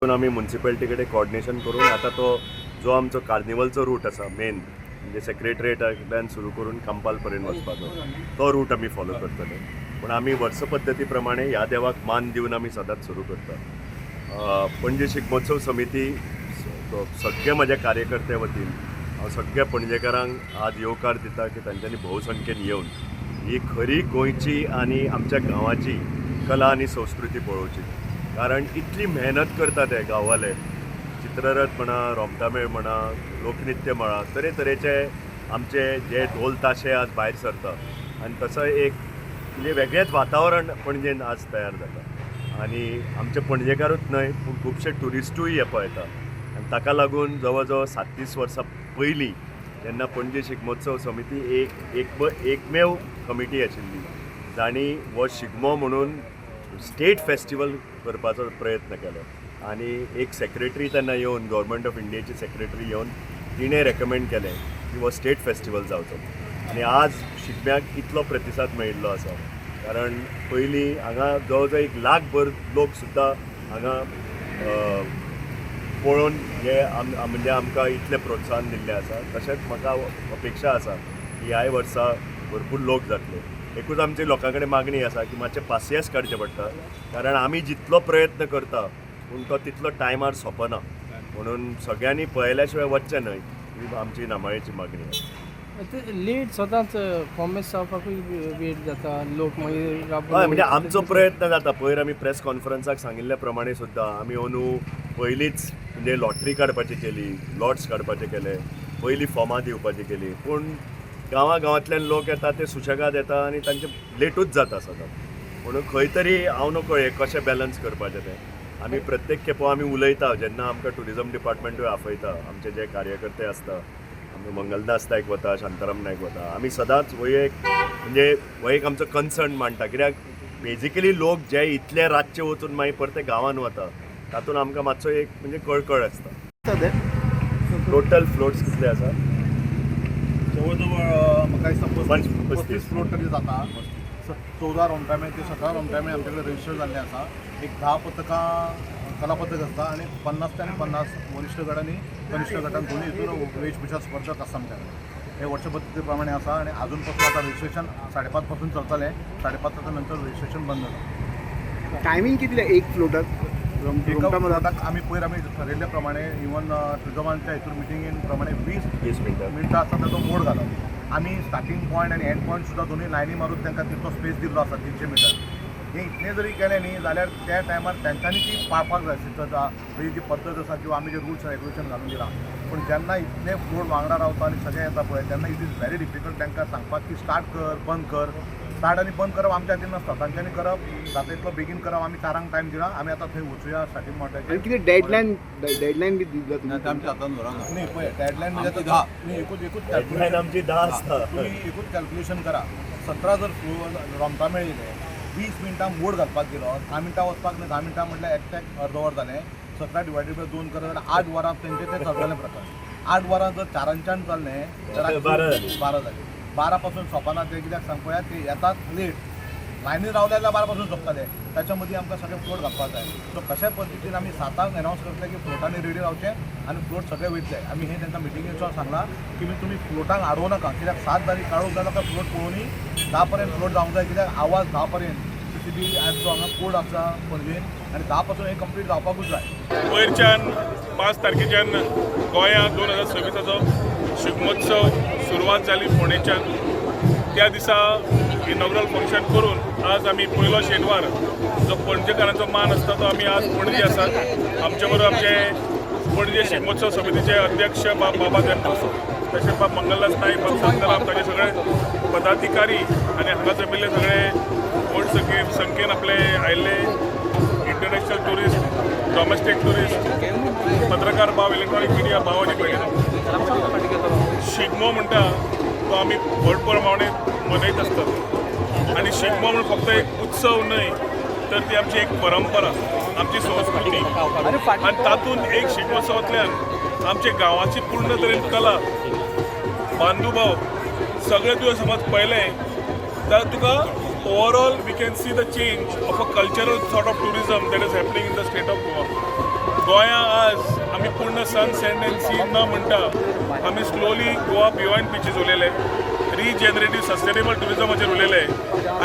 आमी मुन्सिपेलिटी कडेन कॉर्डिनेशन करून आतां तो जो आमचो कार्निवलचो रूट आसा मेन, म्हणजे सेक्रेटरिएटांतल्यान सुरू करून कांपाल पर्यंत वचपाचो तो रूट आमी फॉलो करतले. पूण आमी वर्स पद्दती प्रमाणे ह्या देवाक मान दिवन आमी सदांच सुरू करता. पणजे शिगमोत्सव समिती सगळे म्हज्या कार्यकर्त्या वतीन हांव सगळ्या पणजेकारांक आज येवकार दिता की तांच्यांनी भोवसंख्येन येवन ही खरी गोंयची आनी आमच्या गांवाची कला आनी संस्कृती पळोवची, कारण इतली मेहनत करता ते गांववाले. चित्ररथ म्हणा, रोमटामेळ म्हणा, लोकनृत्य म्हणा, तरेतरेचे आमचे जे ढोल ताशे आज भायर सरता आनी तसो एक म्हणजे वेगळेंच वातावरण पणजेन आज तयार जाता. आनी आमचे पणजेकारूच न्हय पूण खुबशे ट्युरिस्टूय हे पळयता आनी ताका लागून जवळ जवळ 37 वर्सां पयलीं जेन्ना पणजे शिगमोत्सव समिती एक एक एकमेव कमिटी आशिल्ली जांणी हो शिगमो म्हणून स्टेट फेस्टिवल करपाचो प्रयत्न केलो आनी एक सेक्रेटरी तेन्ना येवन, गव्हर्मेंट ऑफ इंडियेची सेक्रेटरी येवन तिणें रेकमेंड केलें की हो स्टेट फेस्टिवल जावचो. आनी आज शिगम्याक इतलो प्रतिसाद मेळिल्लो आसा, कारण पयलीं हांगा जवळ जवळ 1 लाखभर लोक सुद्दां हांगा पळोवन हे म्हणजे आमकां इतलें प्रोत्साहन दिल्लें आसा. तशेंच म्हाका अपेक्षा आसा की ह्याय वर्सा भरपूर लोक जातले. एकूच आमची लोकां कडेन मागणी आसा की मातशें पासियेंस काडचें पडटा, कारण आमी जितलो प्रयत्न करता पूण तो तितलो टायमार सोंपना, म्हणून सगळ्यांनी पळयल्या शिवाय वचचें न्हय ही आमची नामाळेची मागणी आसा. लेट सदांच कॉमेस जावपाकूय वेळ जाता, लोक मागीर. हय, म्हणजे आमचो प्रयत्न जाता. पयर आमी प्रेस कॉन्फरन्साक सांगिल्ल्या प्रमाणे सुद्दां आमी अंदू पयलींच म्हणजे लॉटरी काडपाची केली, लॉट्स काडपाचे केले, पयलीं फॉर्मां दिवपाची केली, पूण गांवा गांवांतल्यान लोक येता ते सुशेगाद येता आनी तांचे लेटूच जाता सदांच. म्हणून खंय तरी हांव नकळो हें कशें बॅलन्स करपाचें तें. आमी प्रत्येक खेपो आमी उलयता जेन्ना आमकां ट्युरिजम डिपार्टमेंटूय आपयता, आमचे जे कार्यकर्ते आसता, आमी मंगलदास नायक वता, शांताराम नायक वता, आमी सदांच हो एक म्हणजे हो एक आमचो कन्सर्न मांडटा, कित्याक बेजिकली लोक जे इतले रातचे वचून मागीर परते गांवान वता तातूंत आमकां मातसो एक म्हणजे कळकळ आसता. टोटल फ्लोट्स कितले आसा? जवळ जवळ म्हाका दिसता 35 35 फ्लोट तरी जाता. 14 रोमटामेळ ते 17 रोमटामेळ आमचे कडेन रजिस्टर जाल्ले आसा. एक 10 पथकां कला पथक आसता आनी 50 ते आनी 50 वरिश्ठ गट आनी कनिश्ठ गटान दोनूय हितून वेशभूषा स्पर्धक आसता आमच्या कडेन. हे वर्ष पद्दती प्रमाणे आसा आनी आजून पासून आतां रजिस्ट्रेशन 5:30 पासून चलतलें, 5:30 नंतर रजिस्ट्रेशन बंद जाता. टायमिंग कितले एक फ्लोटाक? एका फ्लोटाक आमी पयर आमी ठरयल्ल्या प्रमाणे इवन टुरिजमाच्या हितून मिटिंगेन प्रमाणे 20 20 मिनटां मिनटां आसता ताचो मोड घालप. आमी स्टार्टींग पॉयंट आनी एंड पॉयंट सुद्दां दोनूय लायनी मारून तांकां तितलो स्पेस दिल्लो आसा, 300 मिटर. हें इतलें जरी केलें न्ही जाल्यार त्या टायमार तेंच्यांनी ती पाळपाक जाय शिस्तता ही जी पद्दत आसा किंवा आमी जे रुल्स रेगुलेशन घालून दिला. पूण जेन्ना इतले फ्लोट वांगडा रावता आनी सगळें येता पळय तेन्ना it is very difficult तांकां सांगपाक की स्टार्ट कर, बंद कर. स्टार्ट आनी बंद करप आमच्या हातीन नासता, तांच्यांनी करप जाता इतलो बेगीन करप. आमी 4 टायम दिला, आमी आतां थंय वचुया स्टार्टींग आनी कितें डेडलायन डेडलायन बी दिला तुमी? आमच्या हातान धरना. न्ही पळय डेडलायन म्हणजे आमची आतां न्ही एकूच एकूच डेडलायन आमची 10 आसता. तुमी एकूच कॅल्क्युलेशन करा, 17 जर रोमटा मेळिल्ले 20 मिनटां मोड घालपाक गेलो, 10 मिनटां वचपाक न्ही, 10 मिनटां म्हटल्यार एकट्याक अर्द वर जालें, 17 डिवायडेड बाय 2 करत जाल्यार 8 वरां तेंचें तें चलतलें प्रकार. 8 वरां जर 4च्यान चल्लें जाल्यार 12 जालीं. 12 जालीं. 12 पासून सोंपना तें कित्याक सांग पळया, ते येतात लेट, लायनीन रावले जाल्यार 12 पासून सोंपताले, ताच्या मदीं आमकां सगळे फ्लोट घालपाक जाय. सो कशा पद्दतीन आमी 7 एनावन्स करतले की फ्लोटांनी रेडी रावचें आनी फ्लोट सगळे वयतले. आमी हें तांकां मिटिंगेन सुद्दां सांगलां की तुमी फ्लोटांक आडोवं नाका, कित्याक 7 जालीं काळोख जालो काय फ्लोट पळोवनी, 10 पर्यंत फ्लोट जावंक जाय, कित्याक आवाज 10 पर्यंत CCTV जो हांगा कोड आसा पणजेन आनी 10 पासून हें कंप्लीट जावपाकूच जाय. वयरच्यान 5 तारखेच्यान गोंयांत 2026 शिगमोत्सव सुरवात जाली फोंडेच्यान. त्या दिसा इनॉग्रल फंक्शन करून आज आमी पयलो शेनवार जो पणजेकारांचो मान आसता तो आमी आज पणजे आसात. आमचे बरोबर आमचे पणजे शिगमोत्सव समितीचे अध्यक्ष बाब बाबा dempo, तशेंच बाब मंगलदास नाईक, बाब शांताराम, ताचे सगळे पदाधिकारी आनी हांगा जमिल्ले सगळे व्हड संख्येन आपले आयिल्ले इंटरनॅशनल ट्युरिस्ट, डॉमेस्टीक ट्युरिस्ट, पत्रकार भाव, इलेक्ट्रॉनिक मिडिया भाव आनी भयणी. शिगमो म्हणटा तो आमी व्हड प्रमाणे मनयत आसतात आनी शिगमो म्हण फक्त एक उत्सव न्हय तर ती आमची एक परंपरा, आमची संस्कृती आनी तातूंत एक शिगमोत्सवांतल्यान आमच्या गांवाची पूर्ण तरेन कला, बांधुभाव सगळें तुवें समज पळयलें जाल्यार तुका overall we can see the change of a cultural sort of tourism that is happening in the state of Goa. गोंया आज आमी पूर्ण सन सँड अँड सी न म्हणटा आमी स्लोली गोवा बियॉन्ड बिचीस उरलेले, रिजनरेटीव सस्टेनेबल ट्युरिजमाचेर उरलेले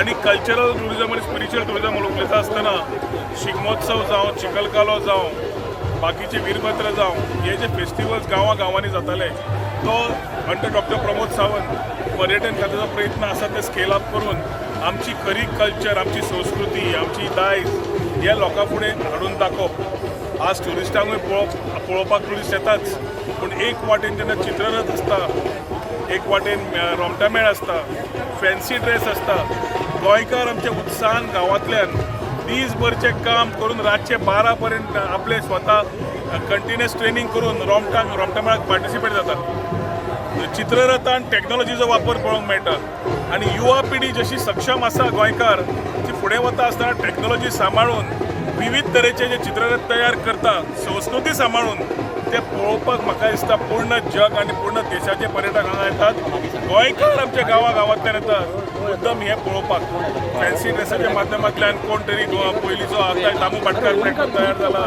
आनी कल्चरल ट्युरिजम आनी स्पिरिच्युअल ट्युरिजम उलयता आसतना शिगमोत्सव जावं, चिखलकालो जावं, बाकीचे वीरभद्र जावं, हे जे फेस्टिवल्स गांवां गांवांनी जाताले तो अंडर डॉक्टर प्रमोद सावंत पर्यटन खात्याचो प्रयत्न आसा ते स्केल अप करून आमची खरी कल्चर, आमची संस्कृती, आमची दायज हे लोकां फुडें हाडून दाखोवप. आज ट्युरिस्टांकूय पळोवपाक ट्युरिस्ट येताच, पूण एक वाटेन जेन्ना चित्ररथ आसता, एक वाटेन रोमटामेळ आसता, फॅन्सी ड्रेस आसता, गोंयकार आमच्या उत्साहान गांवांतल्यान दीसभरचें काम करून रातचे 12 पर्यंत आपले स्वता कंटिन्युअस ट्रेनींग करून रोमटामेळाक पार्टिसिपेट जाता. चित्ररथान टॅक्नॉलॉजीचो वापर पळोवंक मेळटा आनी युवा पिढी जशी सक्षम आसा गोंयकार ती फुडें वता आसतना टॅक्नॉलॉजी सांबाळून विविध तरेचे जे चित्ररथ तयार करता, संस्कृती सांबाळून, ते पळोवपाक म्हाका दिसता पूर्ण जग आनी पूर्ण देशाचे पर्यटक हांगा येतात. गोंयकार आमच्या गांवा गांवांतल्यान येतात मुद्दम हें पळोवपाक. फॅन्सी ड्रेसाच्या माध्यमांतल्यान कोण तरी पयलींचो आतां दामू भाटकार म्हणून तयार जाला,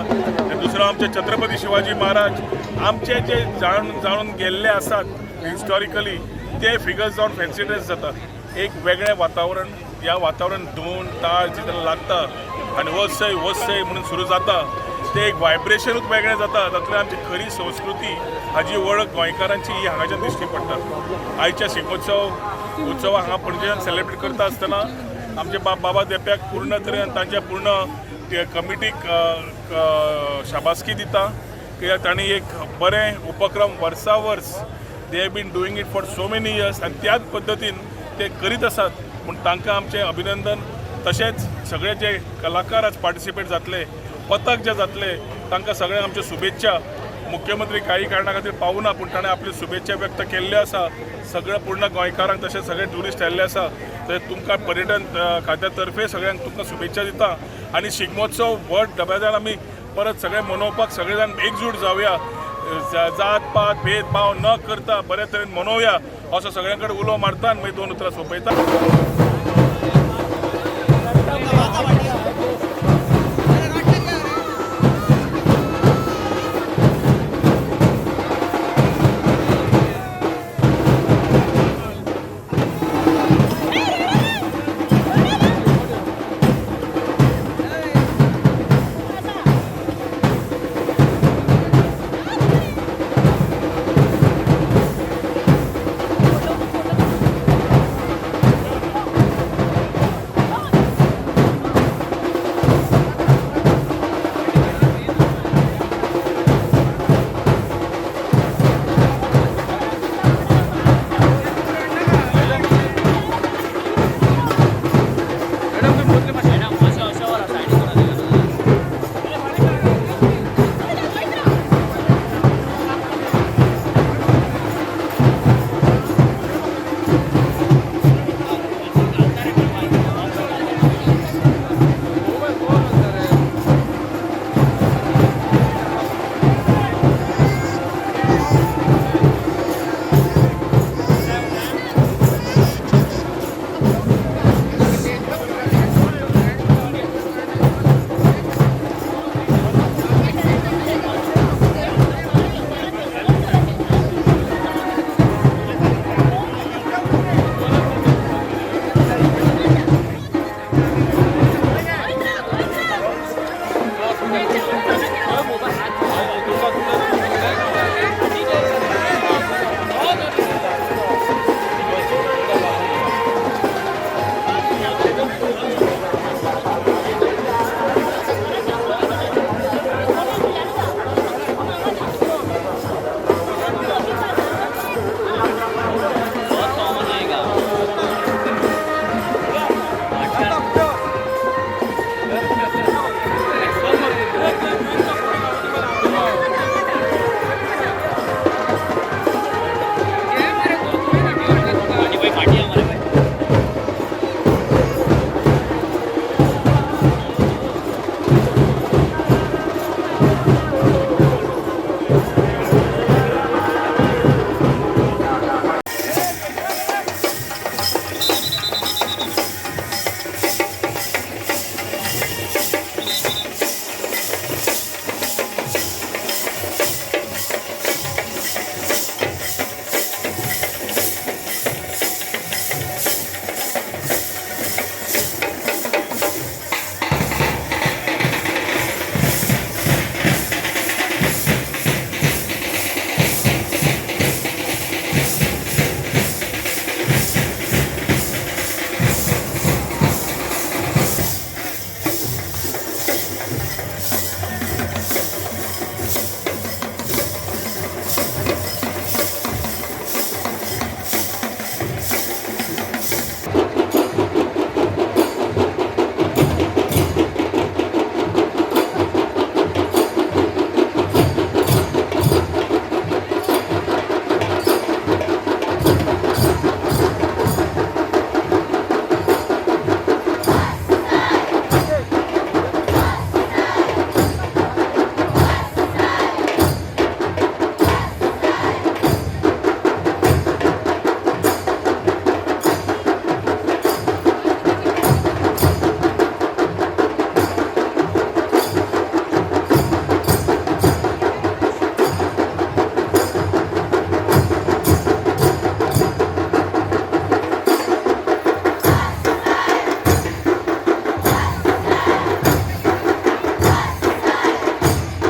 दुसरो आमचे छत्रपती शिवाजी महाराज, आमचे जे जाणून जाणून गेल्ले आसात हिस्टॉरिकली ते फिगर्स जावन फॅन्सी ड्रेस जाता. एक वेगळें वातावरण, ह्या वातावरण धोल ताल जितलें लागता आनी वसय वसय म्हणून सुरू जाता ते एक वायब्रेशनूच वेगळें जाता. तातूंतल्यान आमची खरी संस्कृती हाजी वळख गोंयकारांची ही हांगाच्यान दिश्टी पडटा. आयच्या शिगमोत्सव उत्सव हांगा पणजेच्यान सेलिब्रेट करता आसतना आमचे बाबा देप्याक पूर्ण तरेन तांच्या पूर्ण कमिटीक शाबासकी दिता, कित्याक तांणी एक बरें उपक्रम वर्सा वर्स they have been doing it for so many years आनी त्याच पद्दतीन ते करीत आसात म्हूण तांकां आमचें अभिनंदन. तशेंच सगळे जे कलाकार आज पार्टिसिपेट जातले, पथक जे जातले, तांकां सगळ्यांक आमच्यो शुभेच्छा. मुख्यमंत्री काही कारणा खातीर पावना, पूण ताणें आपल्यो शुभेच्छा व्यक्त केल्ल्यो आसा सगळ्या पूर्ण गोंयकारांक, तशेंच सगळे ट्युरिस्ट आयिल्ले आसा. तशें तुमकां पर्यटन खात्या तर्फे सगळ्यांक तुमकां शुभेच्छा दिता आनी शिगमोत्सव व्हड दबाज्यान आमी परत सगळे मनोवपाक सगळे जाण एकजूट जावया, जात पात भेदभाव न करता बरे तरेन मनोवया असो सगळ्यां कडेन उलो मारता आनी मागीर दोन उतरां सोंपयता.